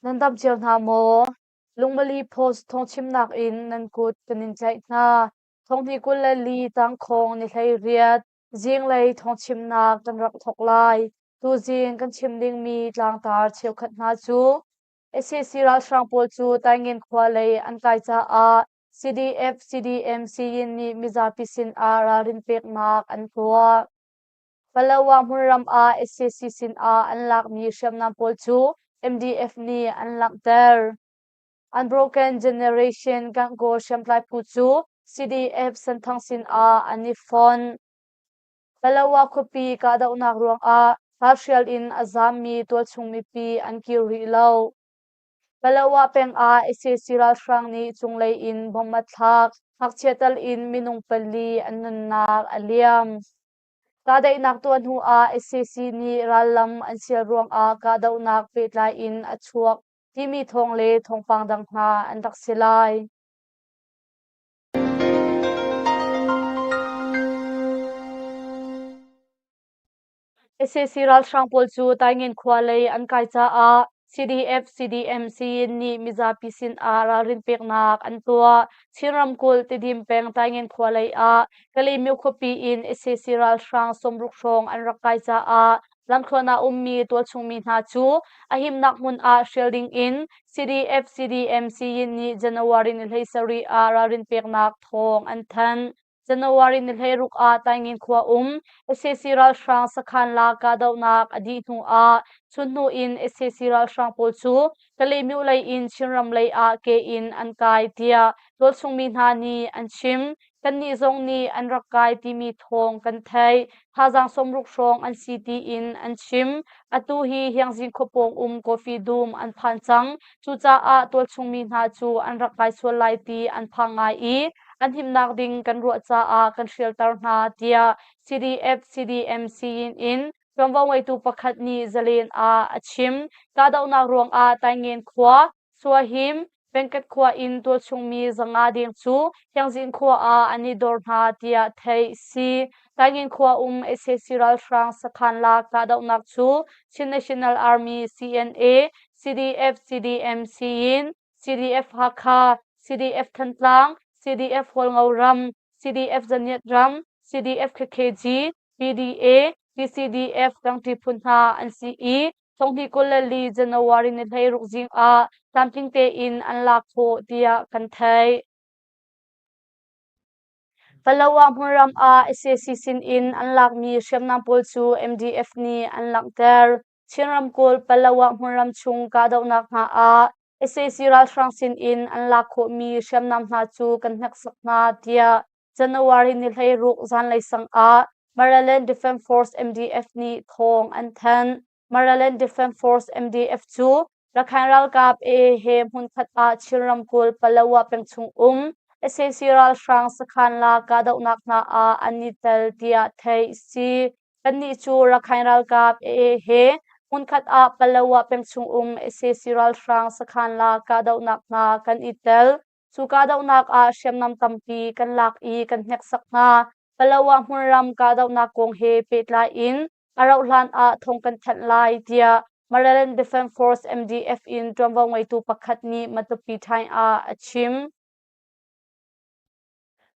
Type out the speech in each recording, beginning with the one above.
Nan dam cio hna maw? Lungmali Post thawngchimnak in nan kut kan in tlaih hna. Thonghnih 24 tangkhawng ni 18 zinglei thawngchimnak kan rak thawk lai. Tuzing kan chim dingmi tlangtar cheukhat hna cu sac ralhrang pawl cu Taingen khua lei an kai caah CDF CDM Siyin nih mizapi sin ah ralrin peknak an tuah. Palawa hmunram ah sac sin ah an lakmi hriamnam pawl cu MDF nih an langhter. Unbroken Generation Gangaw hriamtlai phu cu CDF Senthang sin ah an i fonh. Palawa khuapi kahdohnak ruangah ralhrial in a zaammi tualchung mipi an kir rih lo. Palawa peng ah sac ralhrang nih cunglei in bomb a thlak. Ngakchia tal in minung pali an nunnak a liam. Kahdaihnak tuah hnu ah sac nih rallam an sial ruangah kahdohnak pehtlai in a chuak timi thawng le thawngpang dang hna an rak si lai. Sac ralhrang pawl cu Taingen khua lei an kai caah CDF, CDM, Siyin nih mizapi sin ah ralrin peknak an tuah. Chin ramkulh Tidim peng Taingen khua lei ah Kalaymyo khuapi in sac ralhrang 60 hrawng an rak kai caah lamthluan ah ummi tualchung mi hna cu a himnak hmun ah hrial ding in CDF, CDM, Siyin nih January ni 17 ah ralrin peknak thawng an thanh. January ni 16 ah Taingin khua um sac ralhrang sakhan la kahdohnak a dih hnu ah chunhnu in sac ralhrang pawl cu Kalaymyo lei in Chinram lei ah ke in an kai tiah tualchungmi hna nih an chim. Kannih zong nih an rak kai timi thawng kan theih. Thazaang 60 hrawng an si tiin an chim. Atu hi Hiangzing khua pawng um coffee dum an phan cang. Cucaah tualchungmi hna cu an rak kai sual lai ti an phang ngai i an himnak ding kan ruah caah kan hrialter hna tiah CDF CDM Siyin in ṭuanvo ngeitu pakhat nih Zalen ah a chim. Kahdohnak ruangah Taingen khua, Suahim, Pengkat khua in tualchungmi 500 deng cu Hiangzin khua ah an i dor hna tiah theih si. Taingen khua um sac ralhrang sakhan lak kahdohnak cu Chin National Army CNA, CDF CDM Siyin, CDF Hakha, CDF Thantlang, CDF Hualngo ram, CDF Zaniat ram, CDF KKG, PDA, PCDF tangṭi phun hna an si i 2024 January ni 16 zing ah tlamtling tein an lak khawh tiah kan theih. Palawa hmunram ah sac sin in an lakmi hriamnam pawl cu MDF nih an langhter. Chin ramkulh Palawa hmunram chung kahdohnak hna ah sac ralhrang sin in an lak khawhmi hriamnam hna cu kan hneksak hna tiah January ni 16 zanlei sang ah Maraland Defense Force MDF nih thawng an thanh. Maraland Defense Force MDF cu Rakhine ralkap AA he hmunkhat ah Chin ramkulh Palawa pengchung um sac ralhrang sakhan la kahdohnak hna ah an i tel tiah theih si. Kannih cu Rakhine ralkap AA he hmunkhat ah Palawa pengchung um sac ralhrang sakhan la kahdohnak hna kan i tel. Cu kahdohnak ah hriamnam tampi kan lak i kan hneksak hna. Palawa hmunram kahdohnak kong he pehtlai in a rauhhlan ah thong kan thanh lai tiah Maryland Defense Force MDF in ṭuanvo ngeitu pakhat nih Matupi Time ah a chim.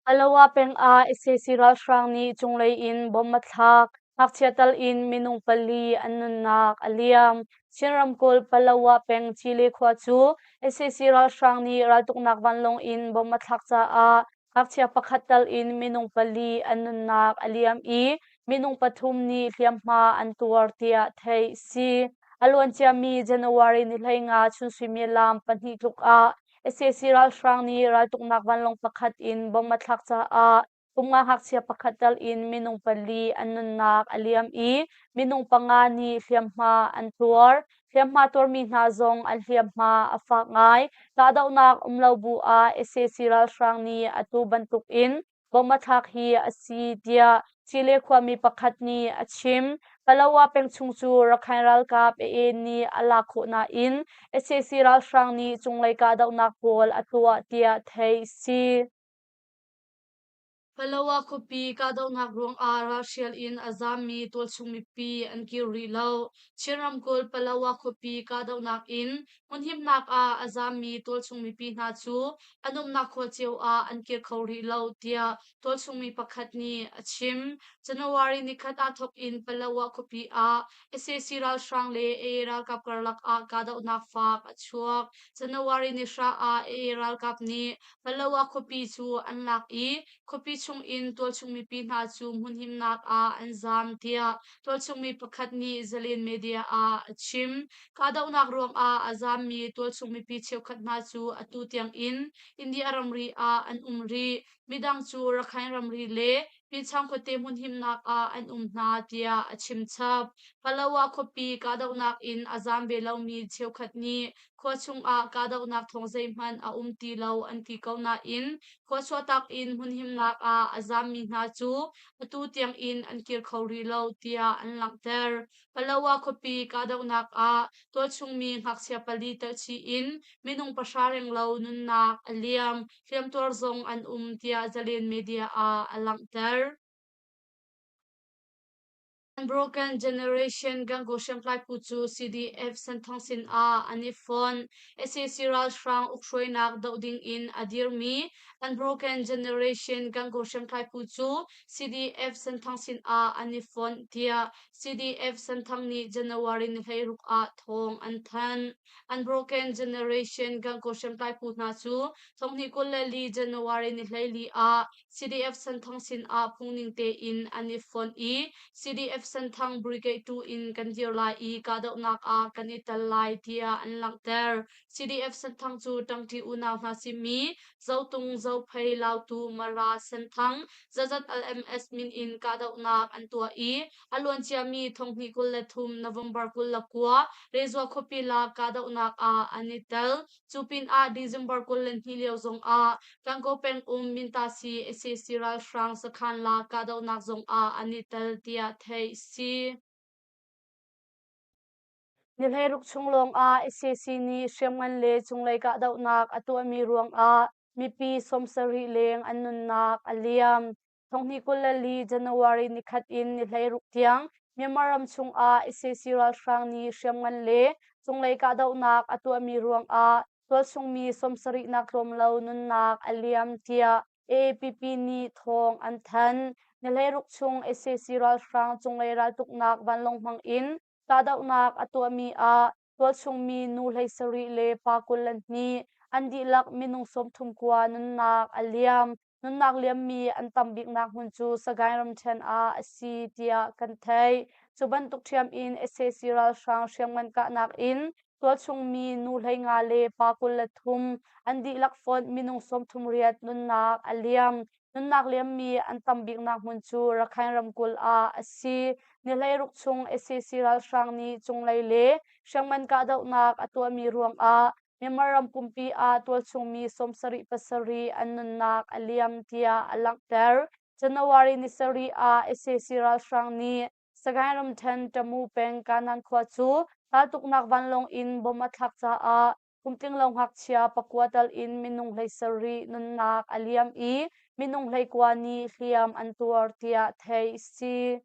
Palawa peng ah sac ralhrang nih cunglei in bomb a thlak. Ngakchia tal in minung pali an nunnak a liam. Chin ramkulh Palawa peng Chile khua cu sac ralhrang nih raltuknak vanlawng in bomb a thlak caah ngakchia pakhat tal in minung pali an nunnak a liam i minung pathum nih hliamhma an tuar tiah theih si. A luanciami January ni 15 chun suimilam pahnih tluk ah sac ralhrang nih raltuknak vanlawng pakhat in bomb a thlak caah kum nga ngakchia pakhat tal in minung pali an nunnak a liam i minung panga nih hliamhma an tuar. Hliamhma tuarmi hna zong an hliamhma a fak ngai. Kahdohnak um lo bu ah sac ralhrang nih atu bantuk in bomb a thlak hi a si tiah Chile khuami pakhat nih a chim. Palawa peng chung cu Rakhine ralkap AA nih a lak khawh nain sac ralhrang nih cunglei kahdohnak pawl a tuah tiah theih si. Palawa khuapi kahdohnak ruangah ralhrial in a zaammi tualchung mipi an kir rih lo. Chin ramkulh Palawa khuapi kahdohnak in hmunhimnak ah a zaammi tualchung mipi hna cu an umnak khua cio ah an kir kho rih lo tiah tualchung mi pakhat nih a chim. January nikhat ah thawk in Palawa khuapi ah sac ralhrang le AA ralkap karlak ah kahdohnak faak a chuak. January ni hra ah AA ralkap nih Palawa khuapi cu an lak i khuapi chungin tualchung mipi hna cu hmunhimnak ah an zaam tiah tualchung mi pakhat nih Zalen Media ah a chim. Kahdohnak ruangah a zaammi tualchung mipi cheukhat hna cu atu tiangin India ramri ah an um rih. Midang cu Rakhine ramri le Pinchang khuate hmunhimnak ah an um hna tiah a chim chap. Palawa khuapi kahdohnak in a zaam ve lomi cheukhat nih khua chungah kahdohnak thawng zeihmanh a um ti lo an ti ko nain khua chuahtak in hmunhimnak ah a zaammi hna cu atu tiangin an kir kho rih lo tiah an langhter. Palawa khuapi kahdohnak ah tualchungmi ngakchia pali telhchih in minung pahra renglo nunnak a liam, hliamtuar zong an um tiah Zalen Media ah a langhter. Unbroken Generation Gangaw hriamtlai phu cu CDF Senthang sin ah an i fon. Sac ralhrang ukhruainak doh ding in a dirmi Unbroken Generation Gangaw hriamtlai phu cu CDF Senthang sin ah an i fonh tiah CDF Senthang nih January ni 16 ah thawng an thanh. Unbroken Generation Gangaw hriamtlai phu hna cu 2024 January ni 14 ah CDF Senthang sin ah phungning tein an i fonh i CDF Senthang Brigade 2 in kan dir lai i kahdohnak ah kan i tel lai tiah an langhter. CDF Senthang cu ṭangṭi unau hna simi Zotung, Zophei, Lautu, Mara, Senthang, Zazat LMS min in kahdohnak an tuah i a luanciami 2023 November 29 Rezua khuapi lak kahdohnak ah an i tel. Cu pinah December 22 lio zongah Gangaw pengum Mintasi sac ralhrang sakhan lak kahdohnak zongah an i tel tiah theih si. Ni 16 chung lawngah sac nih hriamngan le cunglei kahdohnak a tuahmi ruangah mipi 70 leng an nunnak a liam. 2024 January nikhat in ni 16 tiang Myanmar ram chungah sac ralhrang nih hriamngan le cunglei kahdohnak a tuahmi ruangah tualchungmi 70 nak tlawm lo nunnak a liam tiah AAPP nih thawng an thanh. Ni 16 chung sac ralhrang cunglei raltuknak vanlawng hmang in Kahdohnak a tuahmi ah tualchungmi nu 17 le pa 22 an dihlak minung 39 nunnak a liam. Nunnak liammi an tam biknak hmun cu Sagaing ramṭhen ah a si tiah kan theih. Cu bantuk ṭhiam in sac ralhrang hriamngan kahnak in tualchungmi nu 15 le pa 23 an dihlak fonh minung 38 nunnak a liam. Nunnak liammi an tam biknak hmun cu Rakhine ramkulh ah a si. Ni 16 chung sac ralhrang nih cunglei le hriamngan kahdohnak a tuahmi ruangah Myanmar ram pumpi ah tualchungmi 77 an nunnak a liam tiah a langhter. January ni sarih ah sac ralhrang nih Sagaing ramṭhen Tamu peng Kanan khua cu raltuknak vanlawng in bom a thlak caah Kumtlinglo ngakchia pakua tal in minung 17 nunnak a liam i minung 19 nih hliam an tuar tiah theih a si.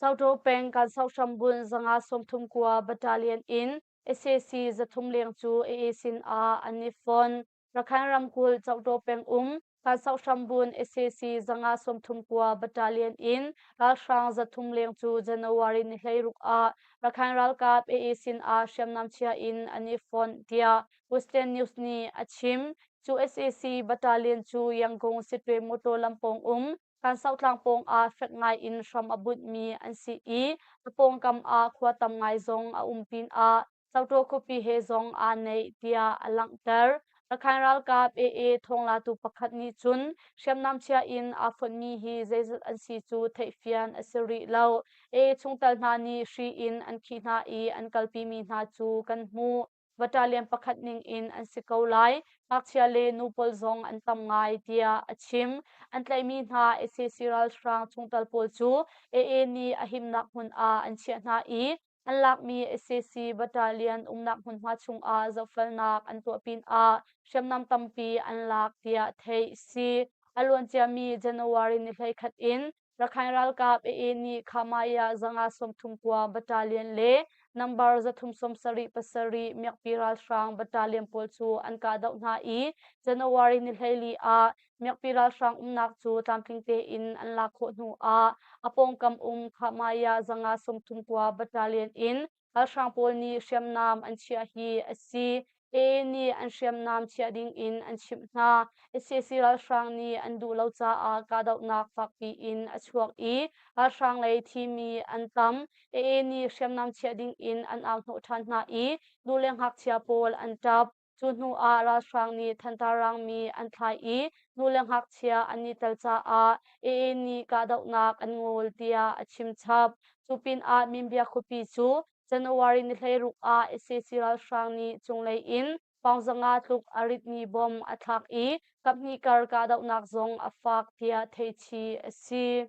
Soto peng Kansoh hrambun 539 Battalion in sac 300 leng cu AA sin ah an i fon. Rakhine ramkulh Cohtaw peng um Kansoh hrambun sac 539 Battalion in ralhrang 300 leng cu January ni 16 ah Rakhine ralkap AA sin ah hriamnam chia in an i fonh tiah Western News nih a chim. Cu sac battalion cu Yangon Sittwe motor lam pawng um Kansoh tlang pawng ah fek ngai in hram a bunhmi an si i a pawngkam ah khua tam ngai zong a um pinah Soto khuapi he zong aa neih tiah a langhter. Rakhine ralkap AA thawnglatu pakhat nih cun hriamnam chia in aa fonhmi hi zeizat an si cu theihfian a si rih lo. AA chungtel hna nih hri in an khih hna i an kalpimi hna cu kan hmuh. Battalion pakhat ning in an si ko lai. Ngakchia le nu pawl zong an tam ngai tiah a chim. An tlaihmi hna sac ralhrang chungtel pawl cu AA nih a himnak hmun ah an chiah hna i an lakmi sac battalion umnak hmunhma chungah zohfelnak an tuah pinah hriamnam tampi an lak tiah theih a si. A luanciami January ni 11 in Rakhine ralkap AA nih Khamaya 539 Battalion le number 377 Miakpi ralhrang battalion pawl cu an kahdoh hna i January ni 14 ah Miakpi ralhrang umnak cu tlamtling tein an lak khawh hnu ah a pawngkam um Khamaya 539 Battalion in ralhrang pawl nih hriamnam an chiah hi a si. AA nih an hriamnam chiah ding in an chimh hna. Sac ralhrang nih an duh lo caah kahdohnak fakpi in a chuak i ralhrang lei thimi an tam. AA nih hriamnam chiah ding in an au hnawh ṭhan hna i nu le ngakchia pawl an ṭap. Cu hnu ah ralhrang nih thantar rangmi an thlai i nu le ngakchia an i tel caah AA nih kahdohnak an ngol tiah a chim chap. Cu pinah Minbia khuapi cu January ni 16 ah sac ralhrang nih cunglei in pawng 500 tluk a ritmi bom a thlak i kaphnih kar kahdohnak zong a fak tiah theihchih a si.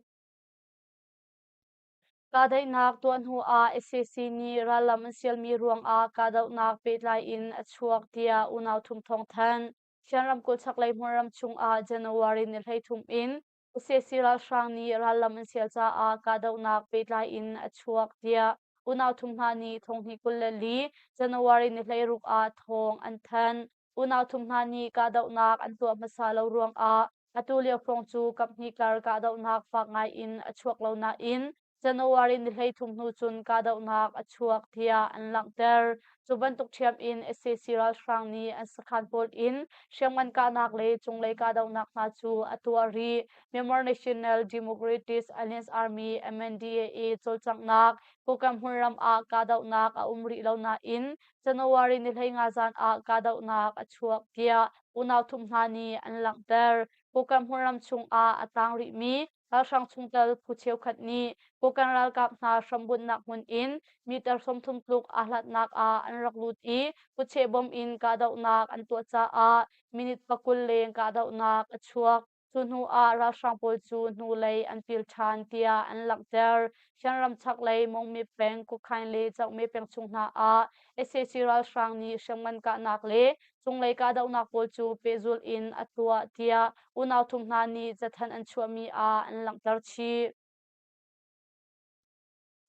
Kahdaihnak tuah hnu ah sac nih rallam an sialmi ruangah kahdohnak pehtlai in a chuak tiah unau thum thawng thanh. Shan ramkulh chaklei hmunram chungah January ni 13 in sac ralhrang nih rallam an sial caah kahdohnak pehtlai in a chuak tiah unau thum hna nih thonghnih 24 January ni 16 ah thawng an thanh. Unau thum hna nih kahdohnak an tuah hmasa lo ruangah atu lio hrawng cu kaphnih kar kahdohnak fak ngai in a chuak lo nain January ni 13 hnu cun kahdohnak a chuak tiah an langhter. Cu bantuk ṭhiam in sac ralhrang nih an sakhan pawl in hriamngan kahnak le cunglei kahdohnak hna cu a tuah rih. Myanmar National Democratic Alliance Army MNDAA cawlcanghnak Kokam hmunram ah kahdohnak a um rih lo nain January ni 15 zan ah kahdohnak a chuak tiah unau thum hna nih an langhter. Kokam hmunram chungah a tang rihmi ralhrang chungtel phu cheukhat nih Kokang ralkap hna hrambunhnak hmun in meter 30 tluk aa hlatnak ah an rak lut i kutcheh bom in kahdohnak an tuah caah minute 20 leng kahdohnak a chuak. Cu hnu ah ralhrang pawl cu hnulei an pil ṭhan tiah an langhter. Shan chaklei Mongmit peng, Kukhain le Chokme peng chung hna ah sac ralhrang nih hriamngan kahnak le cunglei kahdohnak pawl cu pehzulh in a tuah tiah unau thum hna nih cathanh an chuahmi ah an langhter chih.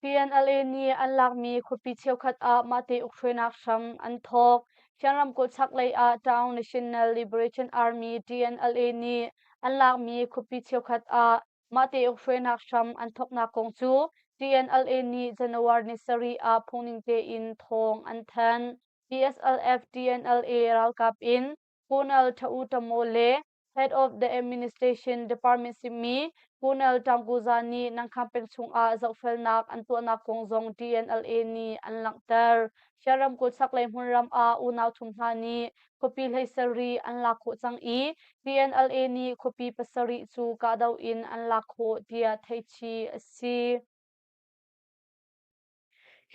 PNLA nih an lakmi khuapi cheukhat ah mahte ukhruainak hram an thawk. Shan ramkulh chaklei ah Town National Liberation Army TNLA nih an lakmi khuapi cheukhat ah mahte ukhruainak hram an thawknak kong cu TNLA nih January ni 7 ah phungning tein thawng an thanh. PSLF TNLA ralkap in Colonel Tha-U Tamo le Head of the Administration Department simi Kunal Tangkuza nih Nangkham peng chungah zohfelnak an tuahnak kong zong TNLA nih an langhter. Shan ramkulh chaklei hmunram ah unau thum hna nih khuapi 17 an lak khawh cang i TNLA nih khuapi 7 cu kahdoh in an lak khawh tiah theihchih a si.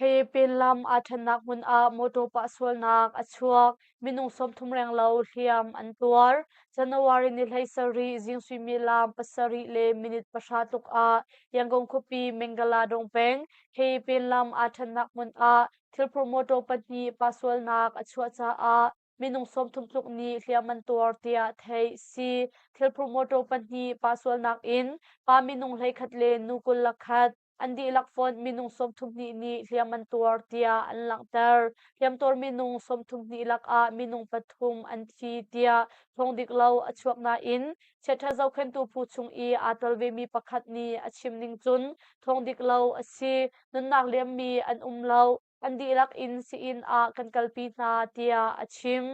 Hi pinlam aa ṭhennak hmun ah mawṭaw pah sualnak a chuak. Minung 30 renglo hliam an tuar. January ni 17 zing suimilam 7 le minute 10 tluk ah Yangon khuapi Mengala dong peng hi pinlam aa ṭhennak hmun ah thilphur mawṭaw pahnih pah sualnak a chuah caah minung 30 tluk nih hliam an tuar tiah theih si. Thilphur mawṭaw pahnih pah sualnak in pa minung 11 le nu 21 an dihlak fonh minung 32 nih hliam an tuar tiah an langhter. Hliamtuar minung 32 lakah minung pathum an thi tiah thawng dik lo a chuak nain chiaṭha zohkhenhtu phu chung i aa tel vemi pakhat nih a chim ning cun thawng dik lo a si. Nunnak liammi an um lo. An dihlak in sii-inn ah kan kalpi hna tiah a chim.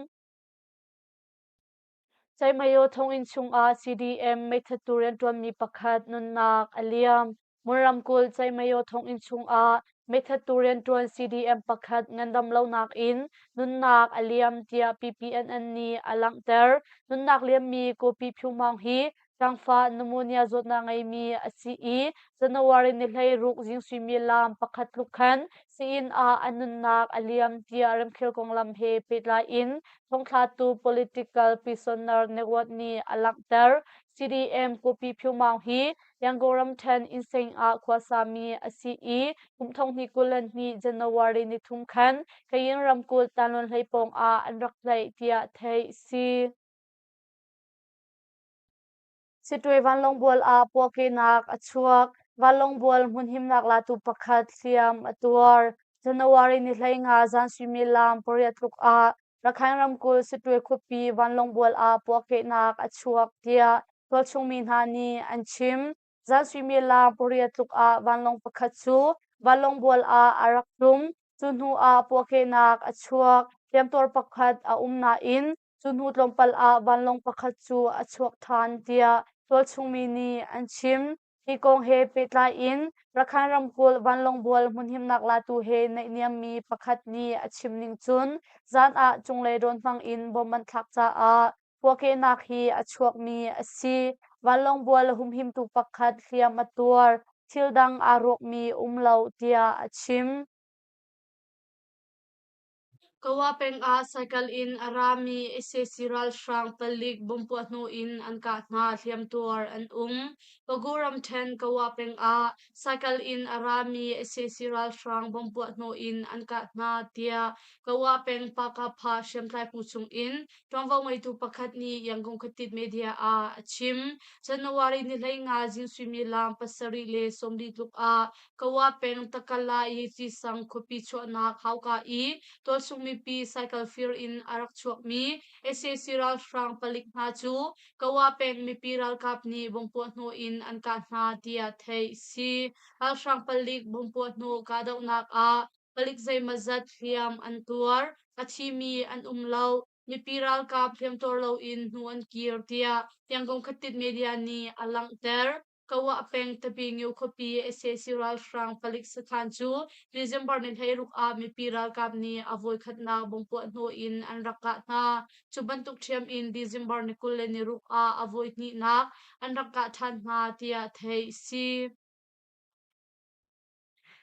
Caihmayo thonginn chungah CDM meithattu rianṭuanmi pakhat nunnak a liam. Mon ramkulh Caihmayo thonginn chungah meithattu rianṭuan CDM pakhat ngandam lonak in nunnak a liam tiah PPNN nih a langhter. Nunnak liammi Kawpi Phyu Maung hi ṭangfah pneumonia zawtnak ngeimi a si i January ni 16 zing suimilam 1 tluk khan sii-inn ah a nunnak a liam tiah ramkhel konglam he pehtlai in thongthlatu political prisoner network nih a langhter. CDM Kawpi Phyu Maung hi Yangon ramṭhen Insein ah khuasami a si i kum 2022 January ni 3 khan Kayin ramkulh Tanlon hlei pawng ah an rak tlaih tiah theih si. Sittwe vanlawngbual ah puahkehnak a chuak. Vanlawngbual hmunhimnak latu pakhat hliam a tuar. January ni 15 zan suimilam 8 tluk ah Rakhine ramkulh Sittwe khuapi vanlawngbual ah puahkehnak a chuak tiah tualchung mi hna nih an chim. Zan suimilam 8 tluk ah vanlawng pakhat cu vanlawngbual ah a rak tlum. Cu hnu ah puahkehnak a chuak. Hliamtuar pakhat a um nain cu hnu tlawmpal ah vanlawng pakhat cu a chuak ṭhan tiah tualchungmi nih an chim. Hi kong he pehtlai in Rakhine ramkulh vanlawngbual hmunhimnak latu he naihniammi pakhat nih a chim ning cun zan ah cunglei drone hmang in bomb an thlak caah puahkehnak hi a chuakmi a si. Vanlawngbual humhimtu pakhat hliam a tuar, thil dang aa rawkmi um lo tiah a chim. Kawa peng ah cycle in a rami sac ralhrang palik bomb puah hnu in an kah hna, hliamtuar an um. Pagu ramṭhen Kawa peng ah cycle in a rami sac ralhrang bomb puah hnu in an kah hna tiah Kawa peng Pakapha hriamtlai phu chung in ṭuanvo ngeitu pakhat nih Yangon khuatit media ah a chim. January ni 15 zing suimilam 7:40 tluk ah Kawa peng Takala i Cisang khuapi chuahnak hauka i tualchung mipi cycle fir in a rak chuakmi sac ralhrang palik hna cu Kawa peng mipi ralkap nih bompuah hnawh in an kah hna tiah theih si. Ralhrang palik bompuah hnawh kahdohnak ah palik zeimawzat hliam an tuar, a thimi an um lo. Mipi ralkap hliamtuar loin hnu an kir tiah Yangon Khatit Media nih a langhter. Kawa peng Tapingyu khuapi sac ralhrang palik sakhan cu December ni 16 ah mipi ralkap nih a voikhatnak bompuah hnawh in an rak kah hna. Cu bantuk ṭhiam in December ni 26 ah a voihnihnak an rak kah ṭhan hna tiah theih a si.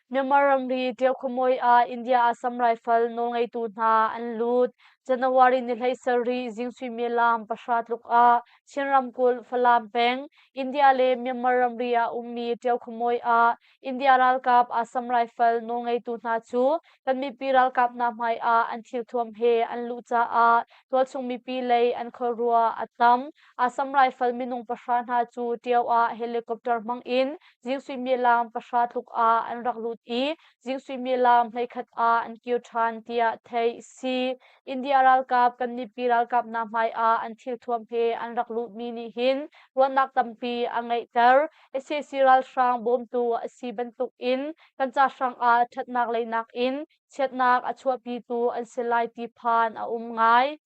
Myanmar ramri Ṭio khuamawi ah India Assam Rifle nawlngeitu hna an lut. January ni 17 zing suimilam 10 tluk ah Chin ramkulh Falam peng India le Myanmar ramri ah ummi Ṭio khuamawi ah India ralkap Assam Rifle nawlngeitu hna cu kan mipi ralkap hna hmai ah an thilthuam he an luh caah tualchung mipi lei an khuaruah a tam. Assam Rifle minung 10 hna cu Ṭio ah helicopter hmang in zing suimilam 10 tluk ah an rak lut i zing suimilam 11 ah an kir ṭhan tiah theih si. India ralkap kan mipi ralkap hna hmai ah an thilthuam he an rak lutmi nih hin ruahnak tampi a ngeihter. Sac ralhrang bawmtu a si bantuk in kan ca hrangah ṭhatnak lei nakin chiatnak a chuahpitu an si lai ti phan a um ngai.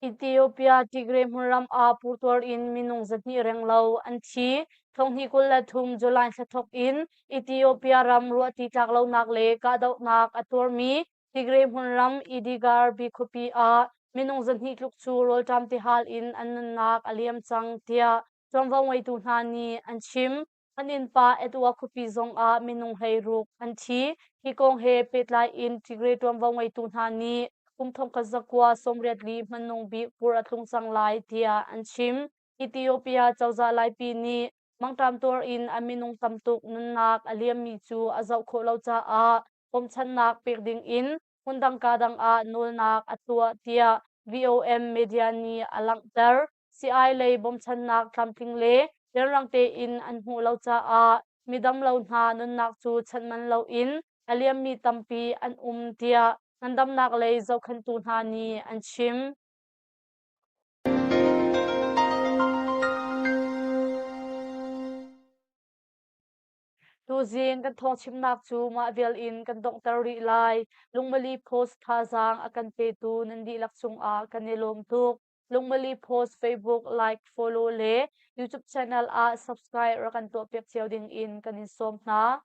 Ethiopia Tigray hmunram ah purtuar in minung 200 renglo an thi. 2023 July thla thawk in Ethiopia ram ruahti tlak lonak le kahdohnak a tuarmi Tigray hmunram Idigar bi khuapi ah minung 200 tluk cu rawlṭam tihal in an nunnak a liam cang tiah ṭuanvo ngeitu hna nih an chim. An innpa Etwa khuapi zongah minung 16 an thi. Hi kong he pehtlai in Tigray ṭuanvo ngeitu hna nih kum 1984 hmanung bik pur a tlung cang lai tiah an chim. Ethiopia cozah laipi nih mangṭam tuar in a minung tamtuk nunnak a liammi cu a zoh khawh lo caah bawmchannak pek ding in hmundang kadang ah nawlnak a tuah tiah VOM media nih a langhter. Sii lei bawmchannak tlamtling le rianrang tein an hmuh lo caah midam lo hna nunnak cu chanh man loin a liammi tampi an um tiah ngandamnak lei zohkhenhtu hna nih an chim. Tuzing kan thawngchimnak cu mah vial in kan donghter rih lai. Lungmali Post thazaang a kan petu nan dihlak cungah kan i lawm tuk. Lungmali Post Facebook like, follow le YouTube channel ah subscribe rak kan tuahpiak cio ding in kan in sawm hna.